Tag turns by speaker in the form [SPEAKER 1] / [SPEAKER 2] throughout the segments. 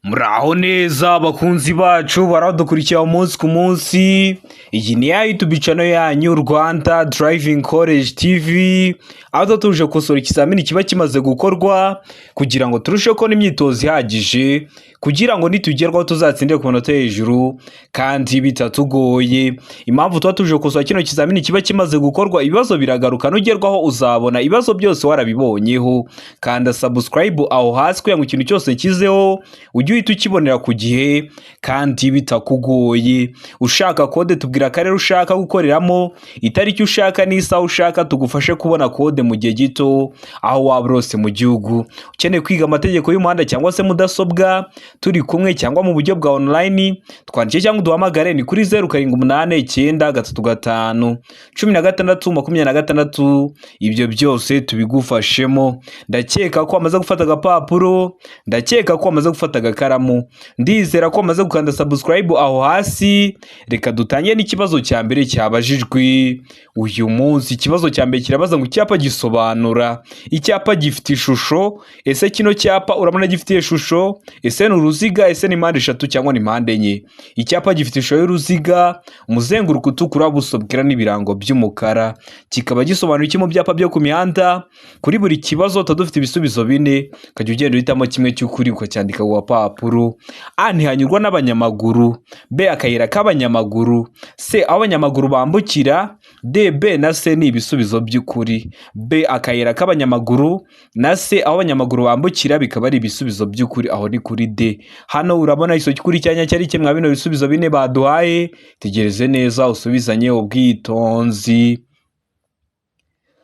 [SPEAKER 1] Muraho neza abakunzi bacu baradukurikiye umunsi ku munsi. Iyi ni ya YouTube channel yanyu Rwanda Driving College TV, aho tuba tuje gukosora ikizamini kiba kimaze gukorwa kugira ngo turusheho kubona imyitozo ihagije, kugira ngo nitugerwaho tuzatsinde ku manota hejuru kandi bitatugoye. Impamvu tuba tuje gukosora kino kizamini kiba kimaze gukorwa, ibibazo biragaruka, nugerwaho uzabona ibibazo byose warabibonyeho. Kanda subscribe aho hasi kugira ngo ikintu cyose kizeho ujye uhita ukibonera ku gihe kandi bitakugoye. Ushaka kode, tubwira akarere ushaka gukoreramo, itariki ushaka n'isaha ushaka, tugufashe kubona kode mu gihe gito aho waba uri hose mu gihugu. Ukeneye kwiga amategeko y'umuhanda cyangwa se mudasobwa turi kumwe cyangwa mu buryo bwa online, twandike cyangwa uduhamagare, ni kuri 07893516, ibyo byose tubigufashemo. Ndakeka ko wamaze gufata agapapuro, ndakeka ko wamaze gufata agakaramu, ndizera ko wamaze gukanda subscribe aho hasi. Reka dutangire n'ikibazo cya mbere cyabajijwe uyu munsi. Ikibazo cya mbere kirabaza ngo: icyapa gisobanura, icyapa gifite ishusho. Ese kino cyapa urabona gifite ishusho? Ese ni uruziga? Ese ni mpande eshatu cyangwa ni mpande enye? Icyapa gifite ishusho y'uruziga, umuzenguruko utukura, ubuso bwera n'ibirango by'umukara. Kikaba gisobanura iki mu byapa byo ku mihanda? Kuri buri kibazo tuba dufite ibisubizo bine, ukajya ugenda uhitamo kimwe cy'ukuri ukacyandika ku gapapuro. A, ntihanyurwa n'abanyamaguru. B, akayira k'abanyamaguru. C, aho abanyamaguru bambukira. D, B na C ni ibisubizo by'ukuri. B, akayira k'abanyamaguru, na C, aho abanyamaguru bambukira, bikaba ari ibisubizo by'ukuri. Aho ni kuri D. Hano urabona iso cy'ukuri cyanya cyari kimwe bino bisubizo bine baduhaye. Tegereze neza usubizanye ubwitonzi.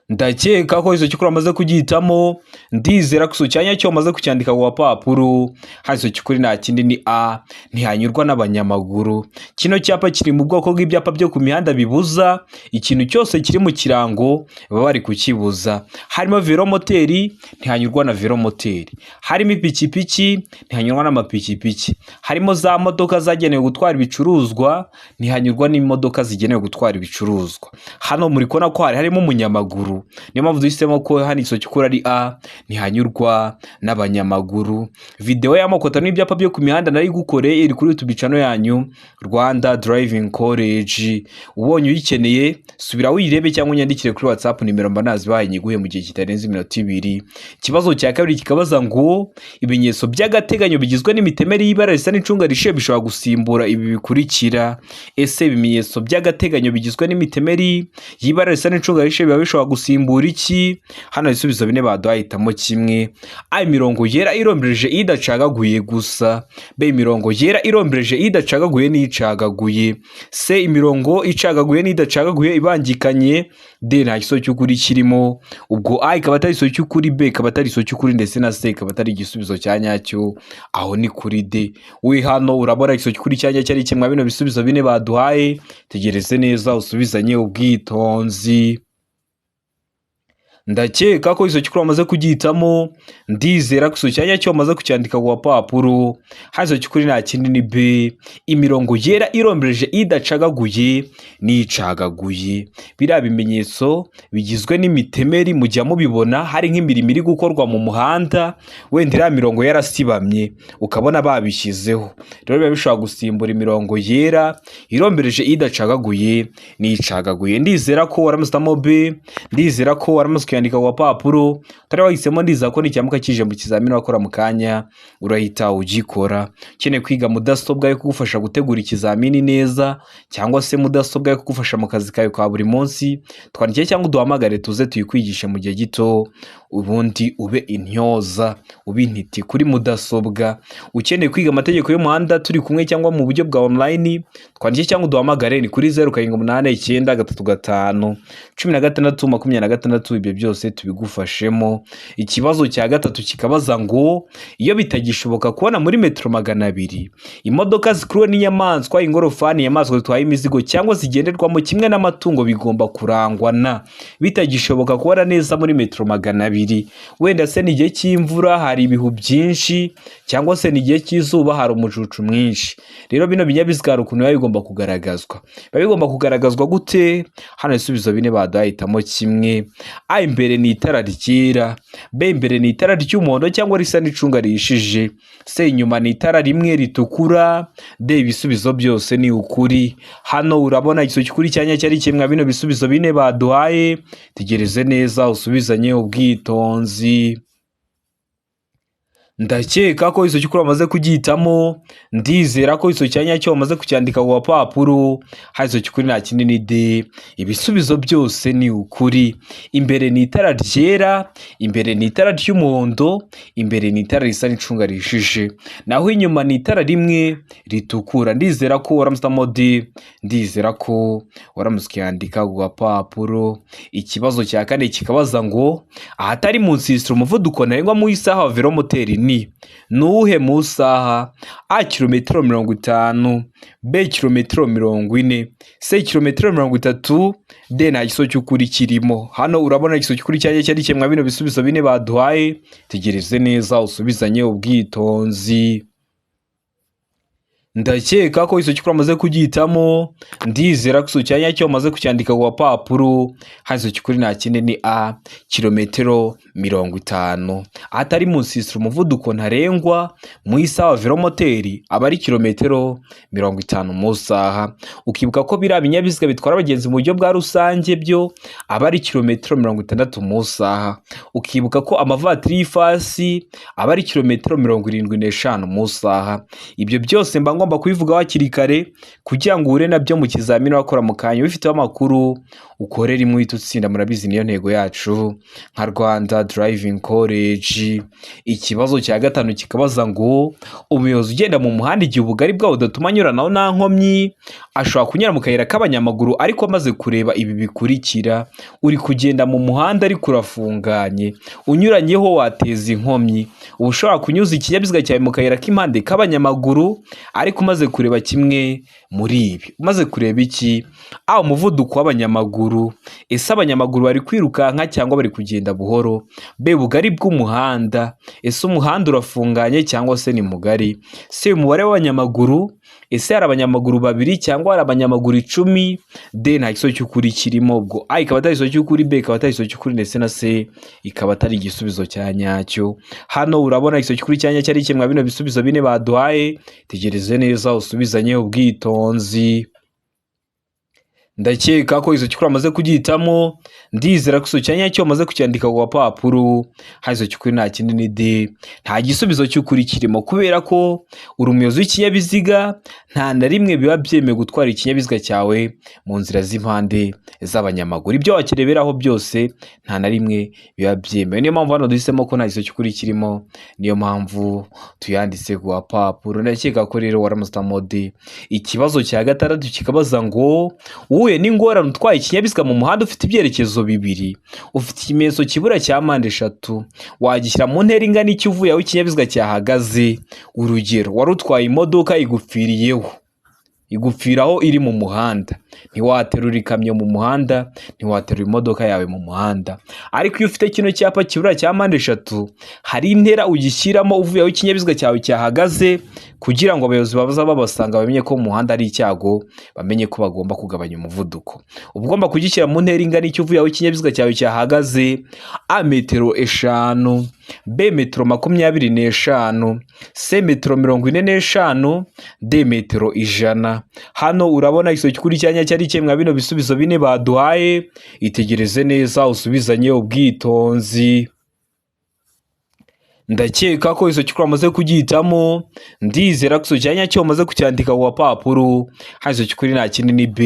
[SPEAKER 1] Ndakeka ko icyo cy'ukuri wamaze kugihitamo, ndizera ko icyo cyanya cyo wamaze kucyandika ku gapapuro. Hano icyo cy'ukuri nta kindi ni A, ntihanyurwa n'abanyamaguru. Kino cyapa kiri mu bwoko bw'ibyapa byo ku mihanda bibuza. Ikintu cyose kiri mu kirango baba bari kukibuza. Harimo velomoteri, ntihanyurwa na velomoteri. Harimo ipikipiki, ntihanyurwa n'amapikipiki. Harimo za modoka zagenewe gutwara ibicuruzwa, ntihanyurwa n'imodoka zigenewe gutwara ibicuruzwa. Hano muri kubona ko hari harimo umunyamaguru, niyo mpamvu duhisemo ko hano icyo cy'ukuri ari A, ntihanyurwa n'abanyamaguru. Videwo y'amoko atanu y'ibyapa byo ku mihanda narayigukoreye, iri kuri YouTube channel yanyu Rwanda Driving College. Ubonye uyikeneye, subira uyirebe cyangwa unyandikire kuri WhatsApp, nimero mba nazibahaye, nyiguhe mu gihe kitarenze iminota 2. Ikibazo cya kabiri kikabaza ngo: ibimenyetso by'agateganyo bigizwe n'imitemeri y'ibara risa n'icunga rishiye bishobora gusimbura ibi bikurikira. Ese ibimenyetso by'agateganyo bigizwe n'imitemeri y'ibara risa n'icunga rishiye biba bishobora gusimbura iki? Hano ibisubizo bine baduhaye, hitamo kimwe. A, imirongo yera irombereje idacagaguye gusa. B, imirongo yera irombereje idacagaguye n'icagaguye. C, imirongo icagaguye n'idacagaguye ibangikanye. D, nta gisubizo cy'ukuri kirimo. Ubwo A ikaba atari igisubizo cy'ukuri, B ikaba atari igisubizo cy'ukuri, ndetse na C ikaba atari igisubizo cya nyacyo. Aho ni kuri D. We hano urabona igisubizo cy'ukuri cya nyacyo ari kimwe bino bisubizo bine baduhaye. Tegereze neza usubizanye ubwitonzi. Ndakeka ko icyo cy'ukuri wamaze kugihitamo, ndizera ko icyo cyanya cyo wamaze kucyandika ku gapapuro. Hano icyo cy'ukuri nta kindi ni B, imirongo yera irombereje idacagaguye n'icagaguye. Biriya bimenyetso bigizwe n'imitemeri mujya mubibona hari nk'imirimo iri gukorwa mu muhanda, wenda iriya mirongo yarasibamye ukabona babishyizeho. Rero biba bishobora gusimbura imirongo yera irombereje idacagaguye n'icagaguye. Ndizera ko waramusitamo B, ndizera ko waramaze kuyandika ku gapapuro. Utari wahisemo, ndizera ko nicyamuka kije mu kizamini wakora mu kanya urahita ugikora. Ukeneye kwiga mudasobwa yo kugufasha gutegura ikizamini neza cyangwa se mudasobwa yo kugufasha mu kazi kawe ka buri munsi, twandikire cyangwa uduhamagare tuze tuyikwigishe mu gihe gito, ubundi ube intyoza, ube intiti kuri mudasobwa. Ukeneye kwiga amategeko y'umuhanda turi kumwe cyangwa mu buryo bwa online, twandikire cyangwa uduhamagare, ni kuri 07893516, ibyo byose tubigufashemo. Ikibazo cya gatatu kikabaza ngo: iyo bitagishoboka kubona muri metero 200 imodoka zikuruwe n'inyamaswa, ingorofani, inyamaswa zitwaye imizigo cyangwa zigenderwamo kimwe n'amatungo, bigomba kurangwa na. Bitagishoboka kubona neza muri metero 200. bibiri. Wenda se ni igihe cy'imvura hari ibihu byinshi, cyangwa se ni igihe cy'izuba hari umucucu mwinshi. Rero bino binyabiziga hari ukuntu biba bigomba kugaragazwa. Biba bigomba kugaragazwa gute? Hano ibisubizo bine baduhaye, hitamo kimwe. A imbere ni itara ryera, B imbere ni itara ry'umuhondo cyangwa risa n'icunga rihishije, C inyuma ni itara rimwe ritukura, D ibisubizo byose ni ukuri. Hano urabona igisubizo cy'ukuri cyanya cyari kimwe bino bisubizo bine baduhaye. Tegereze neza usubizanye ubwitonzi. Ndakeka ko igisubizo cy'ukuri wamaze kugihitamo, ndizera ko igisubizo cya nyacyo wamaze kucyandika ku gapapuro. Hano igisubizo cy'ukuri nta kindi ni D, ibisubizo byose ni ukuri. Imbere ni itara ryera, imbere ni itara ry'umuhondo, imbere ni itara risa n'icunga rihishije, naho inyuma ni itara rimwe ritukura. Ndizera ko waramutse D, ndizera ko waramutse ukiyandika ku gapapuro. Ikibazo cya kane kikabaza ngo ahatari mu nsisiro umuvuduko ntarengwa mu isaha wa velomoteri ni nuwuhe mu isaha? A kilometero 50, B kilometero 40, C kilometero 30, D nta gisubizo cy'ukuri kirimo. Hano urabona igisubizo cy'ukuri cyari cyari kimwe bino bisubizo bine baduhaye. Tegereze neza usubizanye ubwitonzi. Ndakeka ko igisubizo cy'ukuri wamaze kugihitamo, ndizera ko igisubizo cya nyacyo wamaze kucyandika ku gapapuro. Hano igisubizo cy'ukuri nta kindi ni A kilometero 50. Ahatari mu nsisiro umuvuduko ntarengwa mu isaha wa velomoteri aba ari kilometero 50 mu isaha. Ukibuka ko biriya binyabiziga bitwara abagenzi mu buryo bwa rusange byo aba ari kilometero 60 mu isaha. Ukibuka ko amavatiri y'ifasi aba ari kilometero 75 mu isaha. Ibyo byose mba ngomba kubivuga hakiri kare kugira ngo uhure nabyo mu kizamini wakora mu kanya ubifiteho amakuru, ukore rimwe uhite utsinda. Murabizi niyo ntego yacu nka Rwanda Driving College. Ikibazo cya gatanu kikabaza ngo umuyobozi ugenda mu muhanda igihe ubugari bwawo budatuma anyuranaho nta nkomyi ashobora kunyura mu kayira k'abanyamaguru ariko amaze kureba ibi bikurikira. Uri kugenda mu muhanda ariko urafunganye, unyuranyeho wateza inkomyi. Uba ushobora kunyuza ikinyabiziga cyawe mu kayira k'impande k'abanyamaguru ariko umaze kureba kimwe muri ibi. Umaze kureba iki? A umuvuduko w'abanyamaguru, ese abanyamaguru bari kwirukanka cyangwa bari kugenda buhoro? B ubugari bw'umuhanda, ese umuhanda urafunganye cyangwa se ni mugari? C umubare w'abanyamaguru, ese hari abanyamaguru babiri cyangwa hari abanyamaguru 10? D nta gisubizo cy'ukuri kirimo. Ubwo A ikaba atari igisubizo cy'ukuri, B ikaba atari igisubizo cy'ukuri, ndetse na C ikaba atari igisubizo cya nyacyo. Hano urabona igisubizo cy'ukuri cya nyacyo ari kimwe bino bisubizo bine baduhaye. Tegereze neza usubizanye ubwitonzi. Ndakeka ko igisubizo cy'ukuri wamaze kugihitamo, ndizera ko igisubizo cya nyacyo wamaze kucyandika ku gapapuro. Hano igisubizo cy'ukuri nta kindi ni D, nta gisubizo cy'ukuri kirimo kubera ko uri umuyobozi w'ikinyabiziga, nta na rimwe biba byemewe gutwara ikinyabiziga cyawe mu nzira z'impande z'abanyamaguru. Ibyo wakireberaho byose nta na rimwe biba byemewe. Niyo mpamvu hano duhisemo ko nta gisubizo cy'ukuri kirimo, niyo mpamvu tuyanditse ku gapapuro. Ndakeka ko rero waramutse D. Ikibazo cya gatandatu kikabaza ngo uhuye n'ingorane utwaye ikinyabiziga mu muhanda ufite ibyerekezo bibiri, ufite ikimenyetso kibura cya mpande eshatu, wagishyira mu ntera ingana iki uvuye aho ikinyabiziga cyahagaze? Urugero, wari utwaye imodoka igupfiriyeho, igupfiraho iri mu muhanda, ntiwaterura ikamyo mu muhanda, ntiwaterura imodoka yawe mu muhanda. Ariko iyo ufite kino cyapa kibura cya mpande eshatu, hari intera ugishyiramo uvuye aho ikinyabiziga cyawe cyahagaze kugira ngo abayobozi baza babasanga bamenye ko mu muhanda ari icyago, bamenye ko bagomba kugabanya umuvuduko. Uba ugomba kugishyira mu ntera ingana icyo uvuye aho ikinyabiziga cyawe cyahagaze? A metero 5, B metero 25, C metero 45, D metero 100. Hano urabona igisubizo cy'ukuri cya nyacyo ari kimwe bino bisubizo bine baduhaye. Itegereze neza usubizanye ubwitonzi. Ndakeka ko igisubizo cy'ukuri wamaze kugihitamo, ndizera ko igisubizo cya nyacyo wamaze kucyandika ku gapapuro. Hano igisubizo cy'ukuri nta kindi ni B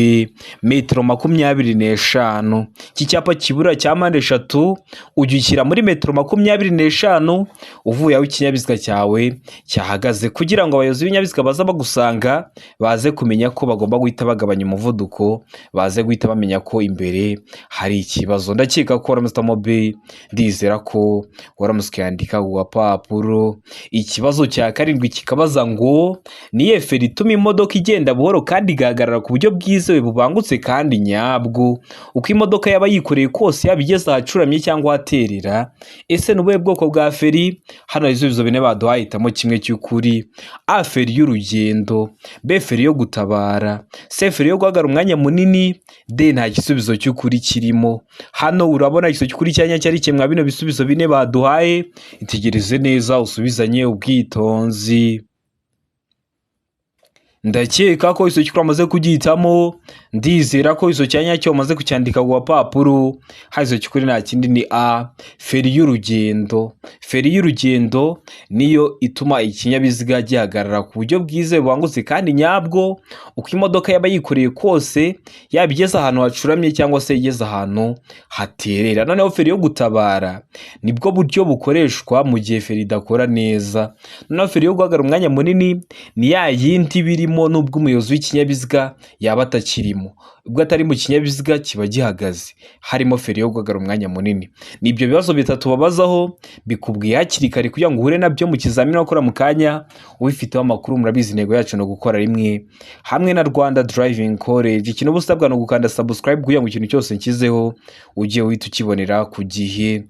[SPEAKER 1] metero 25. Iki cyapa kibura cya mpande eshatu ugishyira muri metero 25 uvuye aho ikinyabiziga cyawe cyahagaze kugira ngo abayobozi b'ibinyabiziga baza bagusanga baze kumenya ko bagomba guhita bagabanya umuvuduko, baze guhita bamenya ko imbere hari ikibazo. Ndakeka ko waramutse B, ndizera ko waramutse ukayandika ku gapapuro. gapapuro. Ikibazo cya karindwi kikabaza ngo niye feri ituma imodoka igenda buhoro kandi igahagarara ku buryo bwizewe, bubangutse kandi nyabwo, uko imodoka yaba yikoreye kose, yaba igeze ahacuramye cyangwa ahaterera. Ese ni ubuhe bwoko bwa feri? Hano hari ibisubizo bine baduhaye, hitamo kimwe cy'ukuri. A, feri y'urugendo; B, feri yo gutabara; C, feri yo guhagarara umwanya munini; D, nta gisubizo cy'ukuri kirimo. Hano urabona igisubizo cy'ukuri cyanya cyari kimwe bino bisubizo bine baduhaye. Itegereze neza usubizanye ubwitonzi. Ndakeka ko icyo cy'ukuri wamaze kugihitamo. Ndizera ko icyo cyanya cyo wamaze kucyandika ku gapapuro. Hari icyo cy'ukuri nta kindi ni A, feri y'urugendo. Feri y'urugendo niyo ituma ikinyabiziga gihagarara ku buryo bwizewe, bubangutse kandi nyabwo, uko imodoka yaba yikoreye kose, yaba igeze ahantu hacuramye cyangwa se igeze ahantu haterera. Noneho feri yo gutabara nibwo buryo bukoreshwa mu gihe feri idakora neza. Noneho feri yo guhagarara umwanya munini ni ya yindi birimo n'ubwo umuyobozi w'ikinyabiziga yaba atakirimo, ubwo atari mu kinyabiziga kiba gihagaze, harimo feri yo guhagarara umwanya munini. Ni ibyo bibazo bitatu babazaho, bikubwiye hakiri kare kugira ngo uhure nabyo mu kizamini wakora mu kanya ubifiteho amakuru. Murabizi, intego yacu ni ugukora rimwe hamwe na Rwanda Driving College. Ikintu uba usabwa ni ugukanda subscribe kugira ngo ikintu cyose nshyizeho ujye uhita ukibonera ku gihe.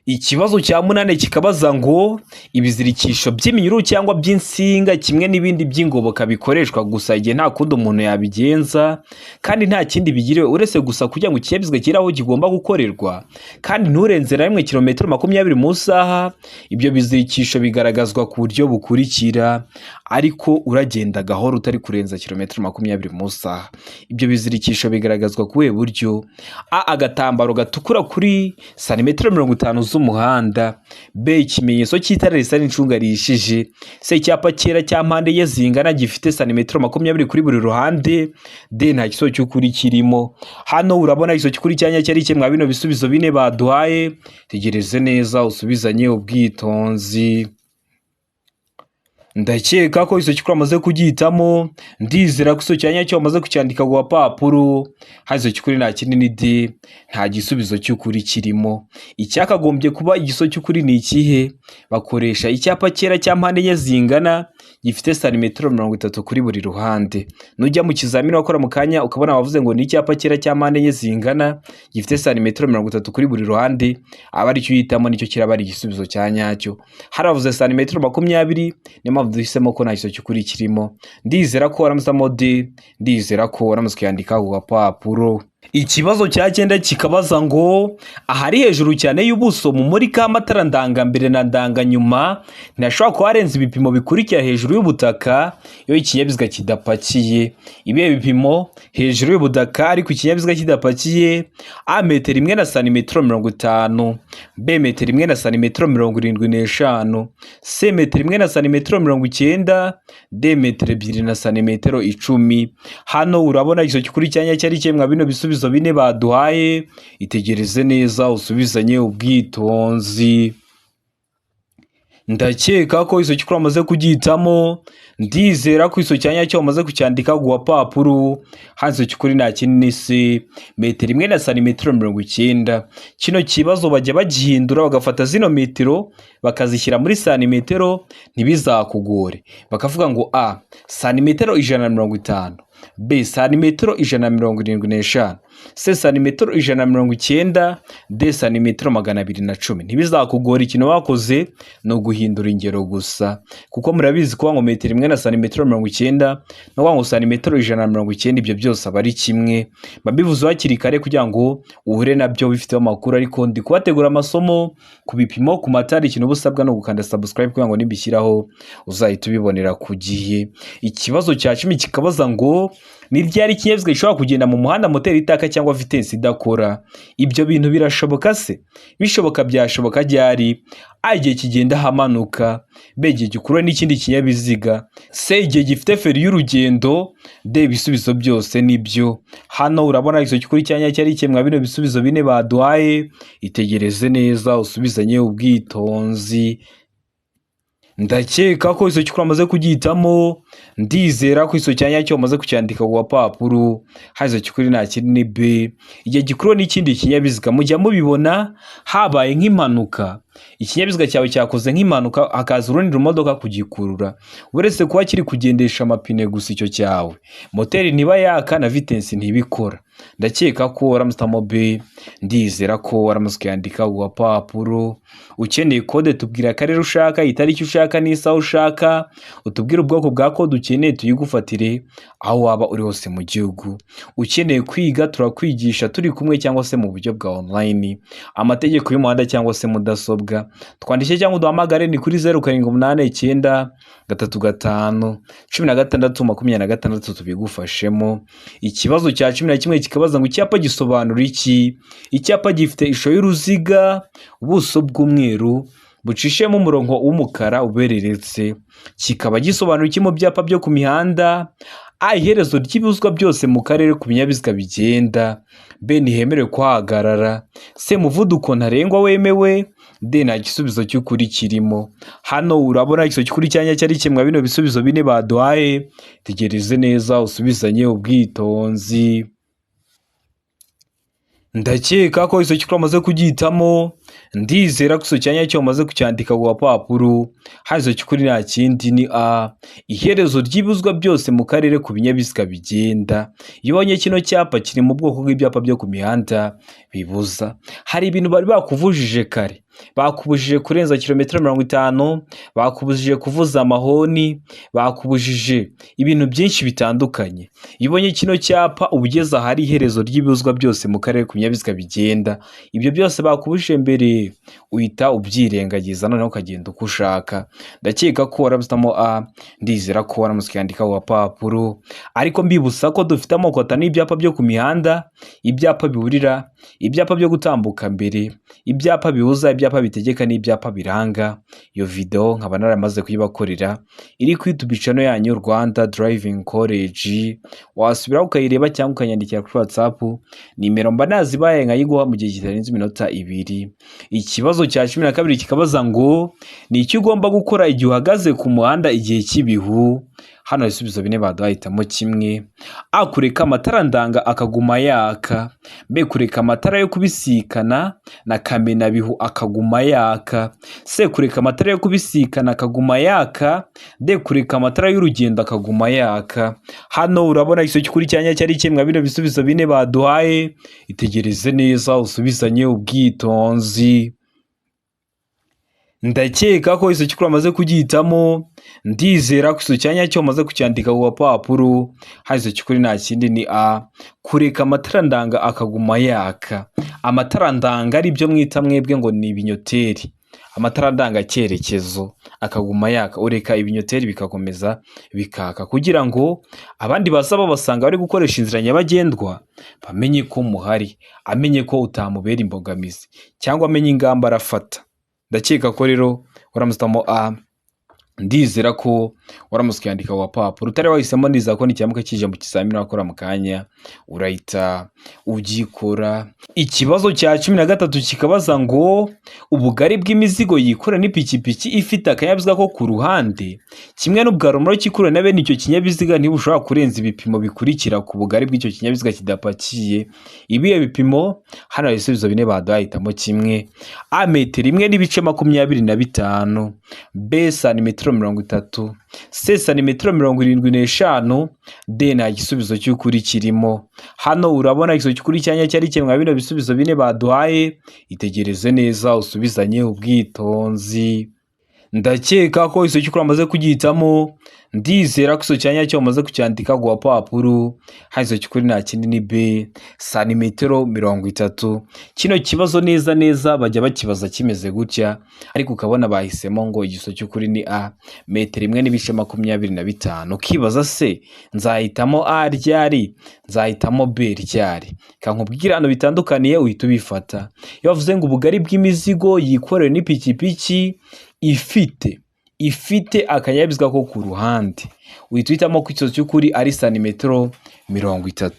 [SPEAKER 1] Ikibazo cya munani kikabaza ngo ibizirikisho by'iminyururu cyangwa by'insinga kimwe n'ibindi by'ingoboka bikoreshwa gusa igihe nta kundi umuntu yabigenza kandi nta kindi bigiriwe uretse gusa kugira ngo ikinyabiziga kiri aho kigomba gukorerwa, kandi nturenze na rimwe kilometero 20 mu isaha. Ibyo bizirikisho bigaragazwa ku buryo bukurikira, ariko uragenda gahoro utari kurenza kilometero 20 mu isaha. Ibyo bizirikisho bigaragazwa ku buhe buryo? A, agatambaro gatukura kuri santimetero 50 z'umuhanda; B, ikimenyetso cy'itara risa n'icunga rihishije; C, icyapa cyera cya mpande enye zingana gifite santimetero 20 kuri buri ruhande; D, nta gisubizo cy'ukuri kirimo. Hano urabona igisubizo cy'ukuri cyanya cyari kimwe bino bisubizo bine baduhaye. Tegereze neza usubizanye ubwitonzi. Ndakeka ko icyo cy'ukuri wamaze kugihitamo. Ndizera ko icyo cyanya cyo wamaze kucyandika ku gapapuro. Hano icyo cy'ukuri nta kindi ni D, nta gisubizo cy'ukuri kirimo. Icyakagombye kuba igisubizo cy'ukuri ni ikihe? Bakoresha icyapa cyera cya mpande enye zingana gifite santimetero 30 kuri buri ruhande. Nujya mu kizamini wakora mu kanya ukabona bavuze ngo ni icyapa cyera cya mpande enye zingana gifite santimetero 30 kuri buri ruhande, aba aricyo uhitamo, nicyo kiraba ari igisubizo cya nyacyo. Hari abavuze santimetero 20, niyo mpamvu duhisemo ko nta gisubizo cy'ukuri kirimo. Ndizera ko waramusamo D, ndizera ko waramutse ukiyandika ku gapapuro. Ikibazo cya cyenda kikabaza ngo ahari hejuru cyane y'ubuso mumurika amatara ndangambere na ndanganyuma ntashobora kuba harenze ibipimo bikurikira hejuru y'ubutaka iyo ikinyabiziga kidapakiye. Ibihe bipimo hejuru y'ubutaka ariko ikinyabiziga kidapakiye? A, metero imwe na santimetero 50; B, metero imwe na santimetero 75; C, metero imwe na santimetero 90; D, metero ebyiri na santimetero 10. Hano urabona igisubizo cy'ukuri cyanya cyari kimwe bino bisubizo bine baduhaye. Itegereze neza usubizanye ubwitonzi. Ndakeka ko icyo cy'ukuri wamaze kugihitamo. Ndizera ko icyo cyanya cyo wamaze kucyandika ku gapapuro. Hano icyo cy'ukuri nta kindi ni C, metero imwe na santimetero 90. Kino kibazo bajya bagihindura bagafata zino metero bakazishyira muri santimetero, ntibizakugore. Bakavuga ngo A, santimetero 150; B, santimetero 175; C, santimetero 190; D, santimetero 210. Ntibizakugora, ikintu bakoze ni uguhindura ingero gusa, kuko murabizi kuba ngo metero imwe na santimetero 90 no kuvuga ngo santimetero 190, ibyo byose aba ari kimwe. Babivuze hakiri kare kugira ngo uhure nabyo bifiteho amakuru. Ariko ndi kubategura amasomo ku bipimo, ku matara. Ikintu uba usabwa ni ugukanda subscribe kugira ngo nibishyiraho uzahita ubibonera ku gihe. Ikibazo cya 10 kikabaza ngo ni ryari ikinyabiziga gishobora kugenda mu muhanda moteri itaka cyangwa vitesi idakora? Ibyo bintu birashoboka se? Bishoboka byashoboka ryari? A, igihe kigenda ahamanuka; B, igihe gikurura n'ikindi kinyabiziga; C, igihe gifite feri y'urugendo; D, ibisubizo byose nibyo. Hano urabona igisubizo cy'ukuri cyanya cyari kimwe bino bisubizo bine baduhaye. Itegereze neza usubizanye ubwitonzi. Ndakeka ko iso cy'ukuri wamaze kugihitamo. Ndizera ko iso cya nyacyo wamaze kucyandika ku gapapuro. Hano cy'ukuri nta kindi ni B, igihe gikuruwe n'ikindi kinyabiziga. Mujya mubibona habaye nk'impanuka, ikinyabiziga cyawe cyakoze nk'impanuka, hakaza urundi rumodoka kugikurura. Uretse kuba kiri kugendesha amapine gusa, icyo cyawe moteri ntiba yaka na vitesse ntibikora. Ndakeka ko waramutse B, ndizera ko waramutse ukayandika ku gapapuro. Ukeneye kode, tubwira akarere ushaka, itariki ushaka n'isaha ushaka, utubwire ubwoko bwa kode ukeneye tuyigufatire aho waba uri hose mu gihugu. Ukeneye kwiga, turakwigisha turi kumwe cyangwa se mu buryo bwa online, amategeko y'umuhanda cyangwa se mudasobwa. Twandike cyangwa uduhamagare, ni kuri 0789351626, tubigufashemo. Ikibazo cya 11 kikabaza ngo icyapa gisobanura iki? Icyapa gifite ishusho y'uruziga, ubuso bw'umweru bucishemo umurongo w'umukara ubereretse, kikaba gisobanura iki mu byapa byo ku mihanda? A, iherezo ry'ibibuzwa byose mu karere ku binyabiziga bigenda. B, ntihemerewe kuhagarara. C, muvuduko ntarengwa wemewe. D, nta gisubizo cy'ukuri kirimo. Hano urabona igisubizo cy'ukuri cyanya cyari kimwe bino bisubizo bine baduhaye. Tegereze neza usubizanye ubwitonzi. Ndakeka ko iso cy'ukuri wamaze kugihitamo. Ndizera ko iso cya nyacyo wamaze kucyandika ku gapapuro. Hano iso cy'ukuri nta kindi ni A, iherezo ry'ibibuzwa byose mu karere ku binyabiziga bigenda. Iyo ubonye kino cyapa, kiri mu bwoko bw'ibyapa byo ku mihanda bibuza. Hari ibintu bari bakuvujije kare: bakubujije kurenza kilometero 50, bakubujije kuvuza amahoni, bakubujije ibintu byinshi bitandukanye. Iyo ubonye kino cyapa, uba ugeze ahari iherezo ry'ibibuzwa byose mu karere ku binyabiziga bigenda. Ibyo byose bakubujije mbere uhita ubyirengagiza, noneho ukagenda uko ushaka. Ndakeka ko warabisamo A, ndizera ko waramutse ukandika ku gapapuro. Ariko mbibutsa ko dufite amoko atanu y'ibyapa byo ku mihanda: ibyapa biburira, ibyapa byo gutambuka mbere, ibyapa bibuza, ibyapa bitegeka n'ibyapa biranga. Iyo video nkaba naramaze kuyibakorera, iri kuri YouTube channel yanyu Rwanda Driving College. Wasubiraho ukayireba cyangwa ukanyandikira kuri WhatsApp, nimero mba nazibaye, nkayiguha mu gihe kitarenze iminota 2. Ikibazo cya 12 kikabaza ngo ni icyo ugomba gukora igihe uhagaze ku muhanda igihe cy'ibihu? Hano ibisubizo bine baduhaye, hitamo kimwe. A, kureka amatara ndanga akaguma yaka. B, kureka amatara yo kubisikana na kamenabihu akaguma yaka. C, kureka amatara yo kubisikana akaguma yaka. D, kureka amatara y'urugendo akaguma yaka. Hano urabona igisubizo cy'ukuri cyanya cyari kimwe bino bisubizo bine baduhaye. Itegereze neza usubizanye ubwitonzi. Ndakeka ko igisubizo cy'ukuri wamaze kugihitamo. Ndizera ko igisubizo cya nyacyo wamaze kucyandika ku gapapuro. Hano igisubizo cy'ukuri nta kindi ni A, kureka amatara ndanga akaguma yaka. Amatara ndanga ari byo mwita mwebwe ngo ni ibinyoteri, amatara ndangacyerekezo akaguma yaka. Ureka ibinyoteri bikakomeza bikaka kugira ngo abandi baza babasanga bari gukoresha inzira nyabagendwa bamenye ko muhari, amenye ko utamubera imbogamizi cyangwa amenye ingamba arafata. Ndakeka ko rero waramutse A, ndizera ko waramutse ukiyandika ku gapapuro. Utari wahisemo, ndizera ko nikiramuka kije mu kizamini wakora mu kanya urahita ugikora. Ikibazo cya 13 kikabaza ngo ubugari bw'imizigo yikorera n'ipikipiki ifite akanyabiziga ko ku ruhande kimwe n'ubwa romoroki ikurura na bene icyo kinyabiziga ntibushobora kurenza ibipimo bikurikira ku bugari bw'icyo kinyabiziga kidapakiye. Ibihe bipimo? Hano hari ibisubizo bine baduhaye, hitamo kimwe. A, metero 1.25. B, santimetero 30. C, santimetero 75. D, nta gisubizo cy'ukuri kirimo. Hano urabona igisubizo cy'ukuri cyanya cyari kimwe bino bisubizo bine baduhaye. Itegereze neza usubizanye ubwitonzi. Ndakeka ko igisubizo cy'ukuri wamaze kugihitamo. Ndizera ko igisubizo cya nyacyo wamaze kucyandika ku gapapuro. Hano igisubizo cy'ukuri nta kindi ni B, santimetero 30. Kino kibazo neza neza bajya bakibaza kimeze gutya, ariko ukabona bahisemo ngo igisubizo cy'ukuri ni A, metero 1.25. Ukibaza se nzahitamo A ryari, nzahitamo B ryari? Kankubwira hano bitandukaniye, uhita ubifata. Iyo bavuze ngo ubugari bw'imizigo yikorewe n'ipikipiki ifite akanyabiziga ko ku ruhande, uhita uhitamo ko igisubizo cy'ukuri ari santimetero 30.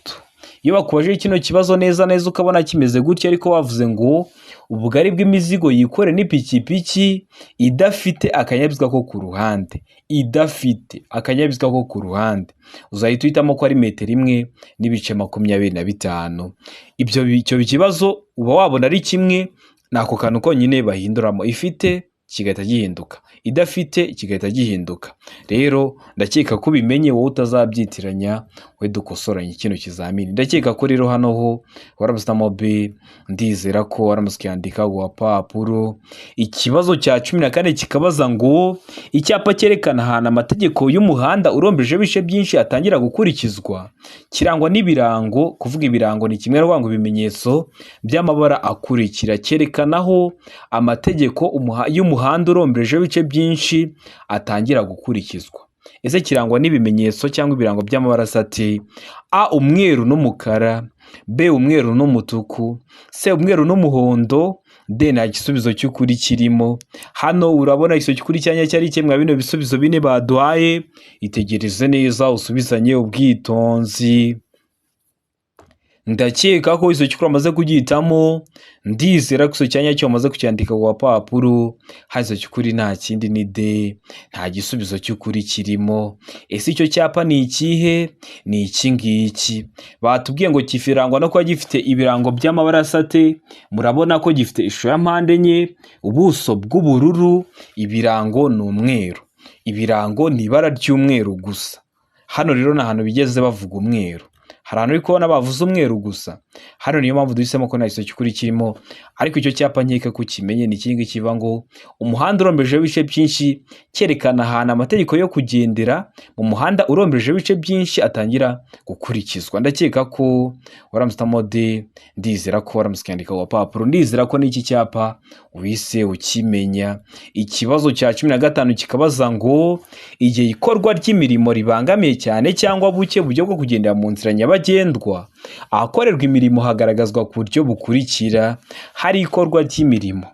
[SPEAKER 1] Iyo bakubajije kino kibazo neza neza ukabona kimeze gutya, ariko bavuze ngo Ubugari bw'imizigo yikore n'ipikipiki idafite akanyabiziga ko ku ruhande, idafite akanyabiziga ko ku ruhande, uzahita uhitamo ko ari metero 1.25. Ibyo icyo kibazo uba wabona ari kimwe, ni ako kantu konyine bahinduramo, ifite kigahita gihinduka, idafite kigahita gihinduka. Rero ndakeka ko ubimenye wowe utazabyitiranya, we dukosoranye kino kizamini. Ndakeka ko rero hano ho waramusitamo B, ndizera ko waramutse ukiyandika ku gapapuro. Ikibazo cya 14 kikabaza ngo icyapa cyerekana ahantu amategeko y'umuhanda uromberejeho ibice byinshi atangira gukurikizwa kirangwa n'ibirango. Kuvuga ibirango ni kimwe no kuvuga ngo ibimenyetso by'amabara akurikira, cyerekana aho amategeko y'umuhanda uromberejeho ibice byinshi atangira gukurikizwa. Ese kirangwa n'ibimenyetso cyangwa ibirango by'amabara asa ate? A umweru n'umukara, B umweru n'umutuku, C umweru n'umuhondo, D nta gisubizo cy'ukuri kirimo. Hano urabona igisubizo cy'ukuri cyanya cyari kimwe bino bisubizo bine baduhaye. Itegereze neza usubizanye ubwitonzi. Ndakeka ko igisubizo cy'ukuri wamaze kugihitamo, ndizera ko igisubizo cya nyacyo wamaze kucyandika ku gapapuro. Hano igisubizo cy'ukuri nta kindi ni D, nta gisubizo cy'ukuri kirimo. Ese icyo cyapa ni ikihe? Ni iki ngiki. Batubwiye ngo kifirangwa no kuba gifite ibirango by'amabara asa ate? Murabona ko gifite ishusho ya mpande enye, ubuso bw'ubururu, ibirango ni umweru, ibirango ni ibara ry'umweru gusa. Hano rero ni ahantu bigeze bavuga umweru, hari ahantu uri kubona bavuze umweru gusa. Hano niyo mpamvu duhisemo ko nta gisubizo cy'ukuri kirimo, ariko icyo cyapa nkeka ko ukimenye ni iki ngiki kivuga ngo umuhanda uromberejeho ibice byinshi, cyerekana ahantu amategeko yo kugendera mu muhanda uromberejeho ibice byinshi atangira gukurikizwa. Ndakeka ko waramusitamo D, ndizera ko waramutse ukiyandika ku gapapuro, ndizera ko n'iki cyapa wise ukimenya. Ikibazo cya 15 kikabaza ngo igihe ikorwa ry'imirimo ribangamiye cyane cyangwa buke uburyo bwo kugendera mu nzira nyabagendwa, ahakorerwa imirimo hagaragazwa ku buryo bukurikira. Hari ikorwa ry'imirimo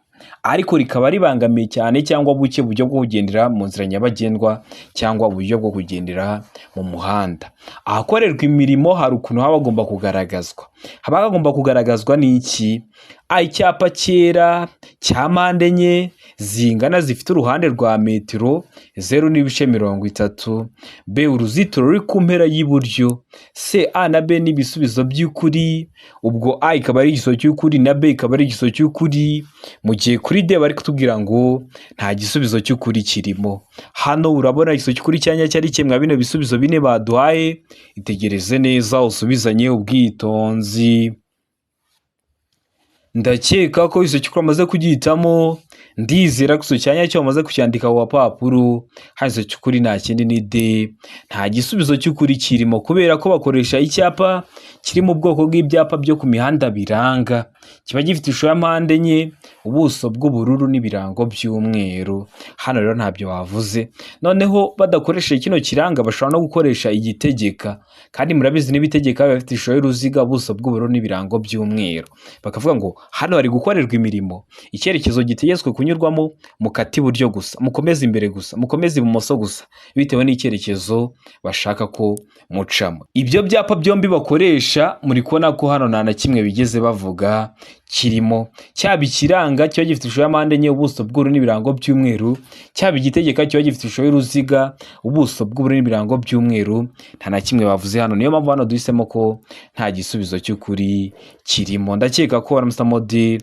[SPEAKER 1] ariko rikaba ribangamiye cyane cyangwa buke uburyo bwo kugendera mu nzira nyabagendwa cyangwa uburyo bwo kugendera mu muhanda. Ahakorerwa imirimo hari ukuntu haba hagomba kugaragazwa. Haba hagomba kugaragazwa n'iki? A icyapa cyera cya mpande enye zingana zifite uruhande rwa metero 0.30, B uruzitiro ruri ku mpera y'iburyo, C A na B ni ibisubizo by'ukuri, ubwo A ikaba ari igisubizo cy'ukuri na B ikaba ari igisubizo cy'ukuri, mu gihe kuri D bari kutubwira ngo nta gisubizo cy'ukuri kirimo. Hano urabona igisubizo cy'ukuri cya nyacyo ari kimwe bino bisubizo bine baduhaye. Itegereze neza usubizanye ubwitonzi. Ndakeka ko igisubizo cy'ukuri wamaze kugihitamo, ndizera ko igisubizo cya nyacyo wamaze kucyandika ku gapapuro. Hano igisubizo cy'ukuri nta kindi ni D, nta gisubizo cy'ukuri kirimo, kubera ko bakoresha icyapa kiri mu bwoko bw'ibyapa byo ku mihanda biranga, kiba gifite ishusho ya mpande enye, ubuso bw'ubururu n'ibirango by'umweru. Hano rero ntabyo bavuze. Noneho badakoresheje kino kiranga bashobora no gukoresha igitegeka, kandi murabizi n'ibitegeka biba bifite ishusho y'uruziga, ubuso bw'ubururu n'ibirango by'umweru. Bakavuga ngo hano hari gukorerwa imirimo, icyerekezo gitegetswe kunyurwamo mukate iburyo gusa, mukomeze imbere gusa, mukomeze ibumoso gusa, bitewe n'icyerekezo bashaka ko mucamo. Ibyo byapa byombi bakoresha muri kubona ko hano nta na kimwe bigeze bavuga kirimo, cyaba ikiranga kiba gifite ishusho ya mpande enye, ubuso bw'ubururu n'ibirango by'umweru, cyaba igitegeka kiba gifite ishusho y'uruziga, ubuso bw'ubururu n'ibirango by'umweru, nta na kimwe bavuze hano. Niyo mpamvu hano duhisemo ko nta gisubizo cy'ukuri kirimo. Ndakeka ko waramusitamo D,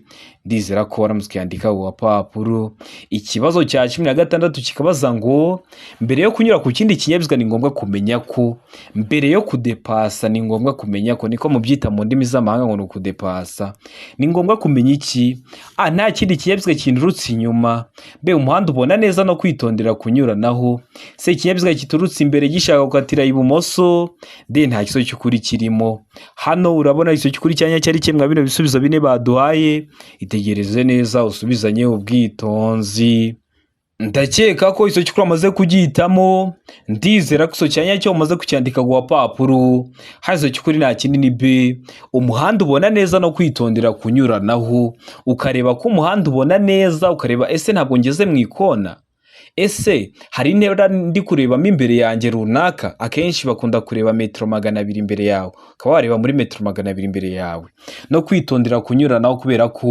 [SPEAKER 1] ndizera ko waramutse ukiyandika ku gapapuro. Ikibazo cya 16 kikabaza ngo mbere yo kunyura ku kindi kinyabiziga ni ngombwa kumenya ko, mbere yo kudepasa ni ngombwa kumenya ko, niko mubyita mu ndimi z'amahanga ngo ni ukudepasa, ni ngombwa kumenya iki? A nta kindi kinyabiziga kinturutse inyuma, B umuhanda ubona neza no kwitondera kunyuranaho, C ikinyabiziga giturutse imbere gishaka gukatira ibumoso, D nta gisubizo cy'ukuri kirimo. Hano urabona igisubizo cy'ukuri cya nyacyo ari kimwe bino bisubizo bine baduhaye. Itegereze neza usubizanye ubwitonzi. Ndakeka ko igisubizo cy'ukuri wamaze kugihitamo, ndizera ko igisubizo cya nyacyo wamaze kucyandika ku gapapuro. Hano igisubizo cy'ukuri nta kindi ni B, umuhanda ubona neza no kwitondera kunyuranaho, ukareba ko umuhanda ubona neza, ukareba ese ntabwo ngeze mu ikona. Ese hari intera ndi kurebamo imbere yanjye runaka? Akenshi bakunda kureba metero 200 imbere yawe, ukaba wareba muri metero 200 imbere yawe. No kwitondera kunyuranaho, kubera ko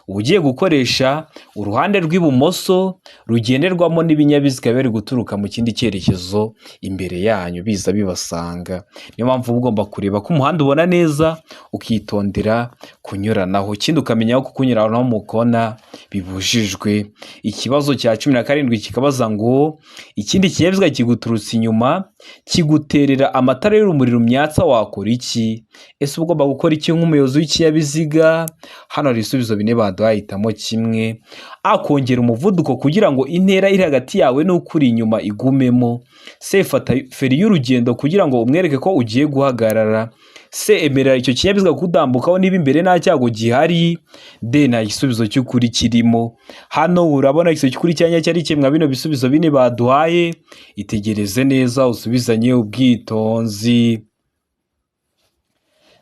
[SPEAKER 1] uba ugiye gukoresha uruhande rw'ibumoso rugenderwamo n'ibinyabiziga biri guturuka mu kindi cyerekezo imbere yanyu biza bibasanga. Niyo mpamvu uba ugomba kureba ko umuhanda ubona neza, ukitondera kunyuranaho. Ikindi ukamenya ko kunyuranaho mu kona bibujijwe. Ikibazo cya 17 kikabaza ngo ikindi kinyabiziga kiguturutse inyuma kiguterera amatara y'urumuri rumyatsa, wakora iki? Ese uba ugomba gukora iki nk'umuyobozi w'ikinyabiziga? Hano hari ibisubizo bine baduhaye, hitamo kimwe. A, kongera umuvuduko kugira ngo intera iri hagati yawe n'ukuri inyuma igumemo. C, fata feri y'urugendo kugira ngo umwereke ko ugiye guhagarara. C, emerera icyo kinyabiziga kugutambukaho niba imbere nta cyago gihari. D, nta gisubizo cy'ukuri kirimo. Hano urabona igisubizo cy'ukuri cya nyacyo ari kimwe bino bisubizo bine baduhaye. Itegereze neza usubizanye ubwitonzi.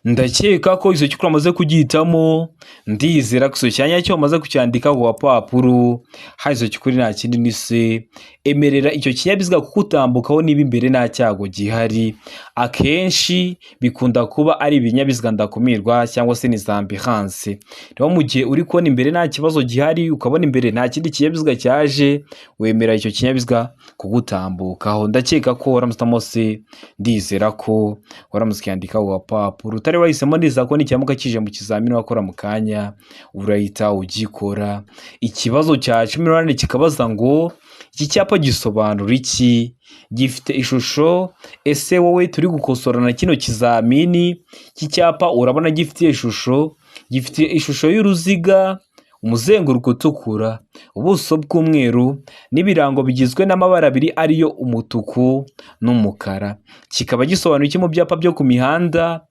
[SPEAKER 1] Ndakeka ko icyo cy'ukuri wamaze kugihitamo. Ndizera ko icyo cya nyacyo wamaze kucyandika ku gapapuro. Hano icyo cy'ukuri nta kindi ni C, emerera icyo kinyabiziga kugutambukaho niba imbere nta cyago gihari. Akenshi bikunda kuba ari ibinyabiziga ndakumirwa cyangwa se ni za ambulance. Rero mu gihe uri kubona imbere nta kibazo gihari, ukabona imbere nta kindi kinyabiziga cyaje, wemera icyo kinyabiziga kugutambukaho. Ndakeka ko waramutse C, ndizera ko waramutse ukiyandika ku gapapuro. Utari wahisemo, ndizera ko nikiramuka kije mu kizamini wakora mu kanya urahita ugikora. Ikibazo cya 18 kikabaza ngo iki cyapa gisobanura iki? Gifite ishusho. Ese wowe turi gukosorana kino kizamini, iki cyapa urabona gifite ishusho? Gifite ishusho y'uruziga, umuzenguruko utukura, ubuso bw'umweru n'ibirango bigizwe n'amabara abiri ariyo umutuku n'umukara. Kikaba gisobanuye iki mu byapa byo ku mihanda?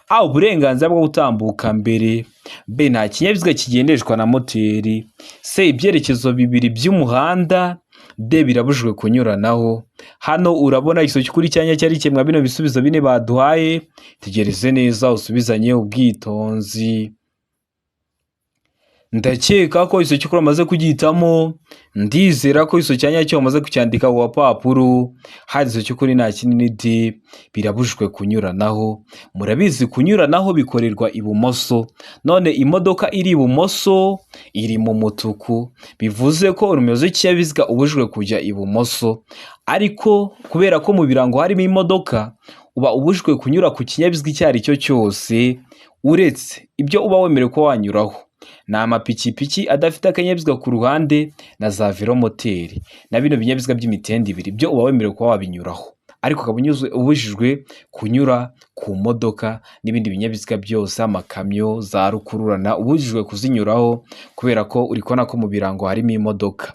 [SPEAKER 1] A, uburenganzira bwo gutambuka mbere. B, nta kinyabiziga kigendeshwa na moteri. C, ibyerekezo bibiri by'umuhanda. D, birabujijwe kunyuranaho. Hano urabona igisubizo cy'ukuri cya nyacyo ari kimwe bino bisubizo bine baduhaye. Tegereze neza usubizanye ubwitonzi. Ndakeka ko icyo cy'ukuri wamaze kugihitamo. Ndizera ko icyo cya nyacyo wamaze kucyandika ku gapapuro. Hari icyo cy'ukuri nta kindi ni D, birabujijwe kunyuranaho. Murabizi, kunyuranaho bikorerwa ibumoso. None imodoka iri ibumoso iri mu mutuku, bivuze ko umuyobozi w'ikinyabiziga ubujijwe kujya ibumoso. Ariko kubera ko mu birango harimo imodoka, uba ubujijwe kunyura ku kinyabiziga icyo ari cyo cyose, uretse ibyo uba wemerewe kuba wanyuraho ni amapikipiki adafite akanyabiziga ku ruhande na za velomoteri na bino binyabiziga by'imitende ibiri, byo uba wemerewe kuba wabinyuraho, ariko ukaba ubujijwe kunyura ku modoka n'ibindi binyabiziga byose, amakamyo, za rukururana, ubujijwe kuzinyuraho kubera ko uri kubona ko mu birango harimo imodoka.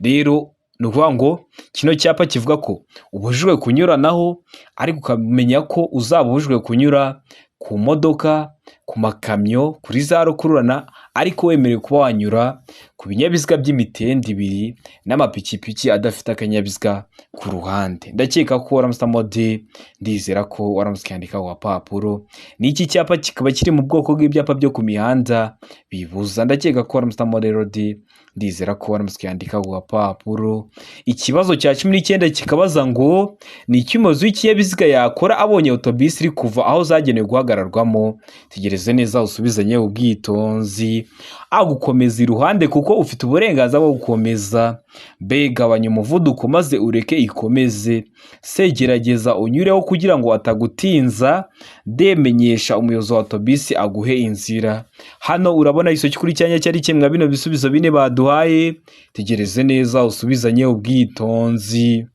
[SPEAKER 1] Rero ni ukuvuga ngo kino cyapa kivuga ko ubujijwe kunyuranaho, ariko ukamenya ko uzaba ubujijwe kunyura ku modoka, ku makamyo, kuri za rukururana, ariko wemerewe kuba wanyura ku binyabiziga by'imitende ibiri n'amapikipiki adafite akanyabiziga ku ruhande. Ndakeka ko waramutse D, ndizera ko waramutse ukiyandika ku gapapuro. N'iki cyapa kikaba kiri mu bwoko bw'ibyapa byo ku mihanda bibuza. Ndakeka ko waramutse rero D, ndizera ko waramutse ukiyandika ku gapapuro. Ikibazo cya 19 kikabaza ngo ni iki umuyobozi w'ikinyabiziga yakora abonye otobisi iri kuva aho zagenewe guhagararwamo? Tegereze neza usubizanye ubwitonzi. A, gukomeza iruhande kuko ufite uburenganzira bwo gukomeza. B, gabanya umuvuduko maze ureke ikomeze. C, gerageza unyureho kugira ngo atagutinza. D, menyesha umuyobozi wa otobisi aguhe inzira. Hano urabona igisubizo cy'ukuri cya nyacyo ari kimwe bino bisubizo bine baduhaye. Tegereze neza usubizanye ubwitonzi.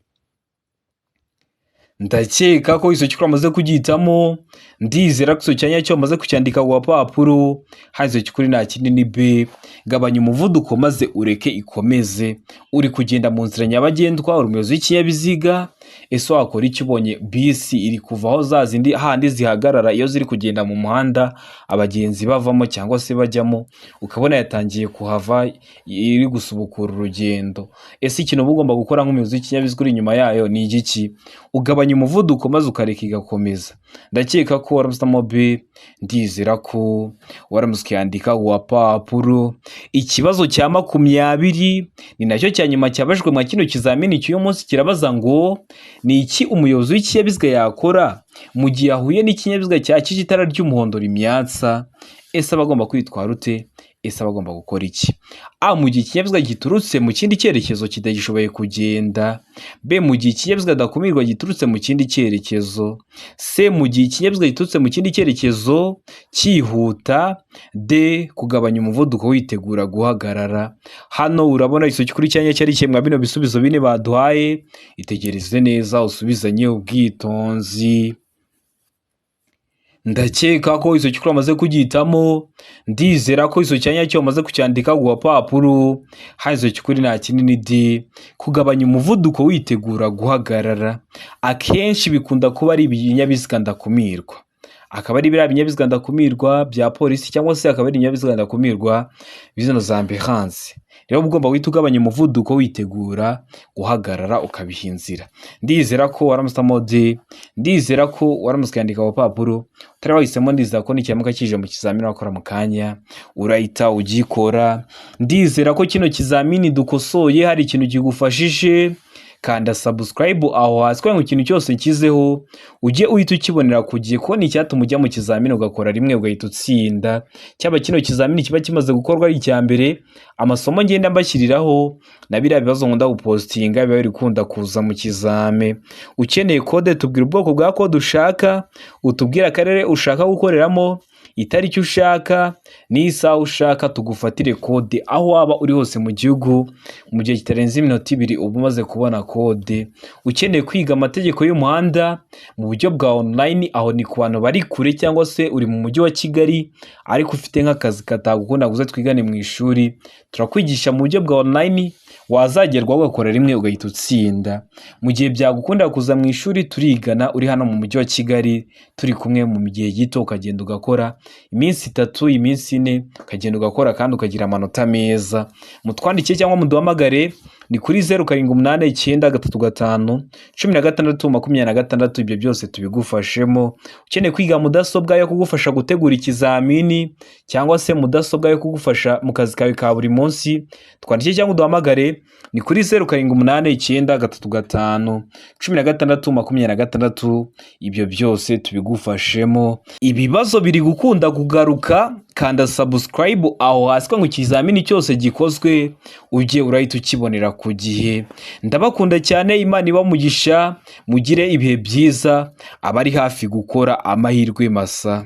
[SPEAKER 1] Ndakeka ko icyo cy'ukuri wamaze kugihitamo. Ndizera ko icyo cya nyacyo wamaze kucyandika ku gapapuro. Hano icyo cy'ukuri nta kindi ni B, gabanya umuvuduko maze ureke ikomeze. Uri kugenda mu nzira nyabagendwa, uri umuyobozi w'ikinyabiziga. Ese wakora iki ubonye bisi iri kuva aho za zindi handi zihagarara iyo ziri kugenda mu muhanda, abagenzi bavamo cyangwa se bajyamo, ukabona yatangiye kuhava iri gusubukura urugendo? Ese ikintu uba ugomba gukora nk'umuyobozi w'ikinyabiziga uri inyuma yayo ni igiki? Ugabanya umuvuduko maze ukareka igakomeza. Ndakeka ko waramutse B, ndizera ko waramutse ukiyandika ku gapapuro. Ikibazo cya 20 ni nacyo cya nyuma cyabajijwe mwa kino kizamini cy'uyu munsi, kirabaza ngo: ni iki umuyobozi w'ikinyabiziga yakora mu gihe ahuye n'ikinyabiziga cyakije itara ry'umuhondo rimyatsa? Ese aba agomba kwitwara ute? Ese aba agomba gukora iki? A, mu gihe ikinyabiziga giturutse mu kindi cyerekezo kitagishoboye kugenda. B, mu gihe ikinyabiziga adakumirwa giturutse mu kindi cyerekezo. C, mu gihe ikinyabiziga giturutse mu kindi cyerekezo cyihuta. D, kugabanya umuvuduko witegura guhagarara. Hano urabona igisubizo kuri cyanya cyari kimwe bino bisubizo bine baduhaye. Itegereze neza, usubizanye ubwitonzi. Ndakeka ko icyo cyikuru wamaze kugihitamo, ndizera ko icyo cyanya cyo wamaze kucyandika ku gapapuro. Hano icyo cyikuri nta kinini, D, kugabanya umuvuduko witegura guhagarara. Akenshi bikunda kuba ari ibinyabiziga ndakumirwa, akaba ari biriya binyabiziga ndakumirwa bya polisi, cyangwa se akaba ari ibinyabiziga ndakumirwa bino za ambulance. Rero uba ugomba guhita ugabanya umuvuduko witegura guhagarara, ukabiha inzira. Ndizera ko waramutse D, ndizera ko waramutse ukandika ku gapapuro. Utari wahisemo, ndizera ko nikiramuka kije mu kizamini wakora mu kanya urahita ugikora. Ndizera ko kino kizamini dukosoye hari ikintu kigufashije. Kanda subscribe aho hasi kugira ngo ikintu cyose nshyizeho ujye uhita ukibonera ku gihe, kuko ni icyatuma ujya mu kizamini ugakora rimwe ugahita utsinda. Cyaba kino kizamini kiba kimaze gukorwa ari icya mbere, amasomo ngenda mbashyiriraho na biriya bibazo nkunda gupostinga biba biri gukunda kuza mu kizame. Ukeneye kode, tubwira ubwoko bwa kode ushaka, utubwire akarere ushaka gukoreramo, itariki ushaka n'isaha ushaka, tugufatire kode aho waba uri hose mu gihugu. Mu gihe kitarenze iminota 2 uba umaze kubona kode. Ukeneye kwiga amategeko y'umuhanda mu buryo bwa online, aho ni ku bantu bari kure cyangwa se uri mu mujyi wa Kigali ariko ufite nk'akazi katagukunda kuza twigane mu ishuri, turakwigisha mu buryo bwa online, wazagerwaho ugakora rimwe ugahita utsinda. Mu gihe byagukunda kuza mu ishuri, turigana uri hano mu mujyi wa Kigali, turi kumwe mu gihe gito, ukagenda ugakora iminsi 3, iminsi 4, ukagenda ugakora kandi ukagira amanota meza. Mutwandikiye cyangwa muduhamagare, ni kuri 0789351626. Ibyo byose tubigufashemo. Ukeneye kwiga mudasobwa yo kugufasha gutegura ikizamini cyangwa se mudasobwa yo kugufasha mu kazi kawe ka buri munsi, twandike cyangwa uduhamagare, ni kuri 0789351626. Ibyo byose tubigufashemo. Ibibazo biri gukunda kugaruka. Kanda subscribe aho hasi ngo ikizamini cyose gikozwe ujye urahita ukibonera ku gihe. Ndabakunda cyane, Imana ibamugisha, mugire ibihe byiza, abari hafi gukora amahirwe masa.